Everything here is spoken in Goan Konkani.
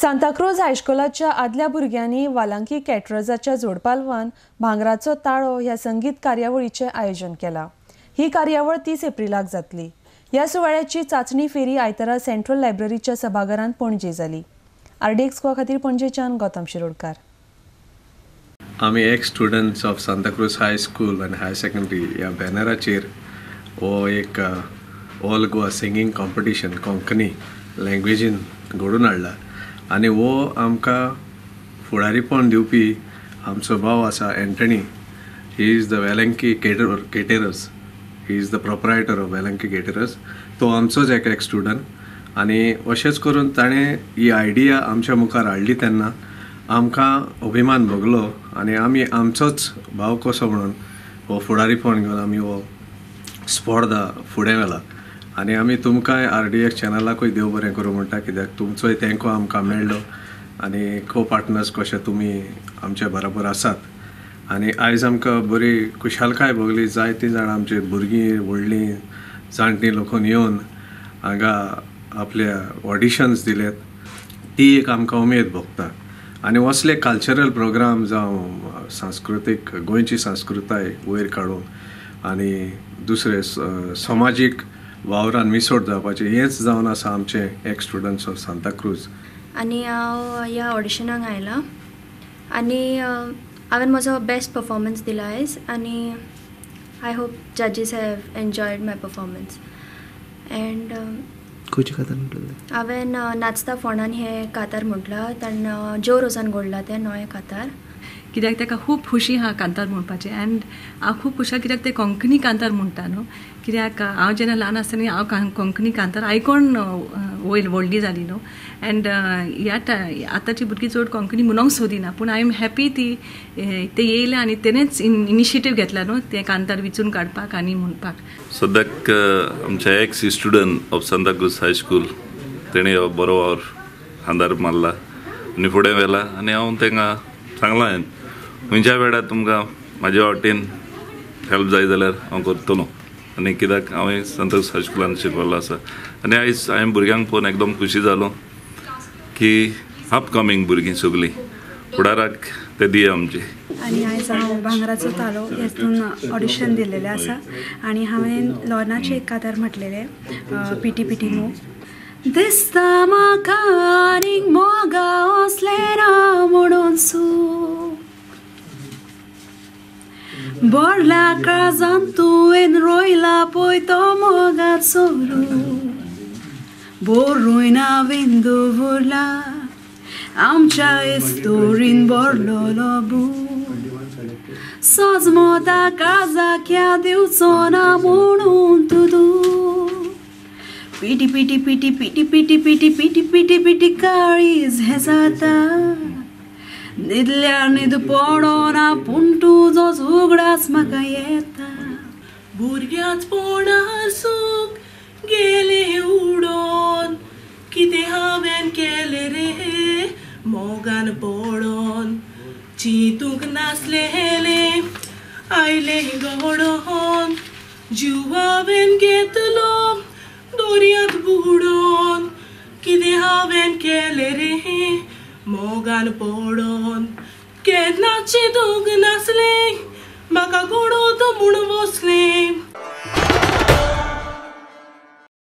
सांताक्रूज हायस्कुलाच्या आदल्या भुरग्यांनी वालांकी कॅटरर्साच्या जोडपालवान भांगराचो ताळो ह्या संगीत कार्यावळीचें आयोजन केलां. ही कार्यावळ 30 एप्रिलाक जातली. ह्या सुवाळ्याची चांचणी फेरी आयतारा सेंट्रल लायब्ररीच्या सभाघरांत पणजे जाली. आरडीएक्स गोवा खातीर पणजेच्यान गौतम शिरोडकार. आमी ex students of Santacruz high school आनी हायर सेकंडरी ह्या बॅनराचेर हो एक all Goa singing competition Konkani लँग्वेजीन घडोवन हाडला आनी हो आमकां फुडारीपण दिवपी आमचो भाव आसा Antony. He is the Velanki caterers, he is the proprietor of Velanki caterers. तो आमचोच एक एक स्टुडंट आनी अशेंच करून ताणें ही आयडिया आमच्या मुखार हाडली तेन्ना आमकां अभिमान भोगलो आनी आमी आमचोच भाव कसो म्हणून हो फुडारीपण घेवन आमी हो स्पर्धा फुडें व्हेला आनी आमी तुमकांय आरडीएक्स चॅनलाकूय देव बरें करूं म्हणटा, कित्याक तुमचोय तेंको आमकां मेळ्ळो आनी को पार्टनर्स कशे तुमी आमच्या बरोबर आसात आनी आयज आमकां बरी खुशालकाय भोगली. जायतीं जाणां आमची भुरगीं व्हडलीं जाणटीं लोकून येवन हांगा आपल्या ऑडिशन्स दिलेत, ती एक आमकां उमेद भोगता आनी असले कल्चरल प्रोग्राम जावं सांस्कृतीक गोंयची संस्कृताय वयर काडून आनी दुसरे समाजीक वावरान मिसोड जावपाचें हेंच जावन आसा आमचें एक्स स्टुडंट्स ऑफ सांताक्रूज. आनी हांव ह्या ऑडिशनाक आयलां आनी हांवें म्हजो बेस्ट परफॉर्मन्स दिला आयज आनी I hope जजीस have enjoyed my performance. And खंयचें कांतार म्हटलें? हांवें नाचता फोंडान हें कांतार म्हटलां, ताण ज्यो रोजान घडलां तें नवें कांतार. कित्याक ताका खूब खुशी आहा कांतार म्हणपाचें एंड हांव खूब खुश आहा कित्याक ते कोंकणी कांतार म्हणटा न्हू. कित्याक हांव जेन्ना ल्हान आसतना हांव कोंकणी कांतार आयकोन वयर व्हडली जाली न्हू. एंड ह्या आतांची भुरगीं चड कोंकणी म्हणूंक सोदिना, पूण I am happy ती ते येयले आनी तेणेच इनिशिएटीव घेतला न्हू तें कांतार विचून काडपाक आनी म्हणपाक. सद्याक आमच्या ex student of Santacruz high school तेणी हो बरो वावर खांदार मारला आनी फुडें व्हेला आनी हांव तांकां सांगलां हांवें खंयच्या वेळार तुमकां म्हाज्या वाटेन हेल्प जाय जाल्यार हांव करतलो आनी कित्याक हांवें सांताक्रूज हायस्कुलान शिकवल्लो आसा आनी आयज हांवें भुरग्यांक पळोवन एकदम खुशी जालो की अपकमींग भुरगीं सगळीं फुडाराक ते दिया आमचे. आनी आयज हांव भांगराचो तालो हेतून ऑडिशन दिल्लेलें आसा आनी हांवें लॉर्नाचें एक कांतार म्हटलेलें पिटी पिटी मोग. दिसता म्हाका आनीक मोगा असलें ना म्हणून सू बोरला काळजान तुवें रोयला पळय तो मोगाचो रूप बोरूय हांवें दवरला आमच्या इस्तोरीन बोरलोलो बूक सजमोता काळजाक ह्या दिवचो ना म्हणून तूं पिटी पिटी पिटी पिटी पिटी पिटी पिटी पिटी पिटी काळीज हें जाता न्हिदल्यार न्हीद पडना पूण तुजोच उगडास म्हाका येता. भुरग्याच पोणार सूख गेले उडोन कितें हांवें केलें रे मोगान पडोन चिंतूंक नासलें आयलें घडोन जीव हांवें घेतलो दर्यांत बुडोन कितें हांवें केलें रे मोगान पडोन केन्ना चिंतूंक नासलें म्हाका घडोत म्हूण बसलें